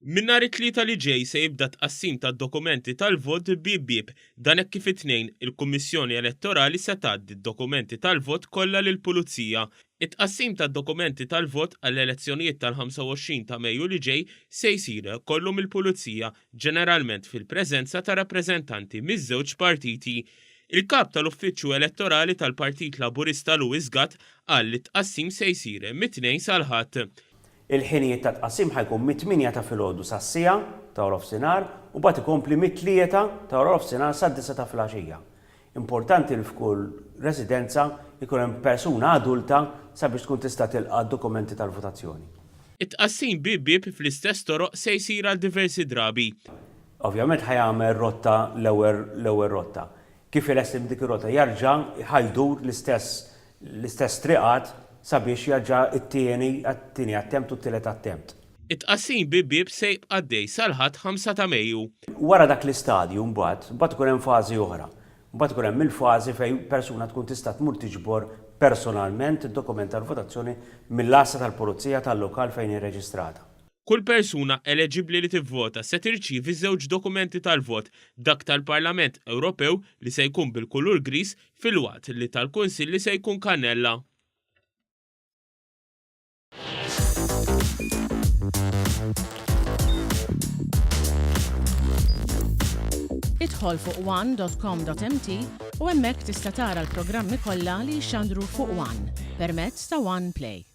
Minn nhar it-Tlieta li ġej se jibda t-tqassim tad-dokumenti tal-vot bieb bieb. Dan hekk kif it-Tnejn, il-Kummissjoni Elettorali se tgħaddi d-dokumenti tal-vot kollha lill-Pulizija. It-tqassim tad-dokumenti tal-vot għall-elezzjonijiet tal-25 ta' Mejju li ġej se jsir kollu mill-Pulizija, ġeneralment fil-preżenza ta' rappreżentanti miż-żewġ partiti. Il-Kap tal-Uffiċċju Elettorali tal-Partit Laburista Louis Gatt qal li t-tqassim se jsir mit-Tnejn sal-Ħadd. Il-ħinijiet tat-tqassim ħa jkun mit-tmienja ta' filgħodu sas-siegħa ta' waranofsinhar u mbagħad ikompli mit-tlieta ta' waranofsinhar sad-disgħa ta' filgħaxija. Importanti li f'kull residenza jkun hemm persuna adulta sabiex tkun tista' tilqa' d-dokumenti tal-votazzjoni. It-tqassim bieb bieb fl-istess toroq se jsir għal diversi drabi. Ovvjament ħa jagħmel rotta l-ewwel l-ewwel rotta. Kif ilesti minn dik ir-rotta jarġa' ħa jdur l-istess l-istess triqat sabiex jerġa' t-tieni t-tieni attempt u t-tielet attempt. It-tqassim bieb bieb se jibqa' għaddej sal-Ħadd 5 ta' Mejju. Wara dak l-istadju mbagħad, mbagħad ikun hemm fażi oħra. Mbagħad ikun hemm il-fażi fejn persuna tkun tista' tmur tiġbor personalment id-dokument tal-votazzjoni mill-għassa tal-pulizija tal-lokal fejn hi rreġistrata. Kull persuna eleġibbli li tivvota se tirċievi żewġ dokumenti tal-vot, dak tal-Parlament Ewropew li se jkun bil-kulur griż filwaqt li tal-Kunsill li se jkun kannella. Idħol fuq one.com.mt u hemmhekk tista' tara l-programmi kollha li jixxandru fuq One permezz ta' One Play.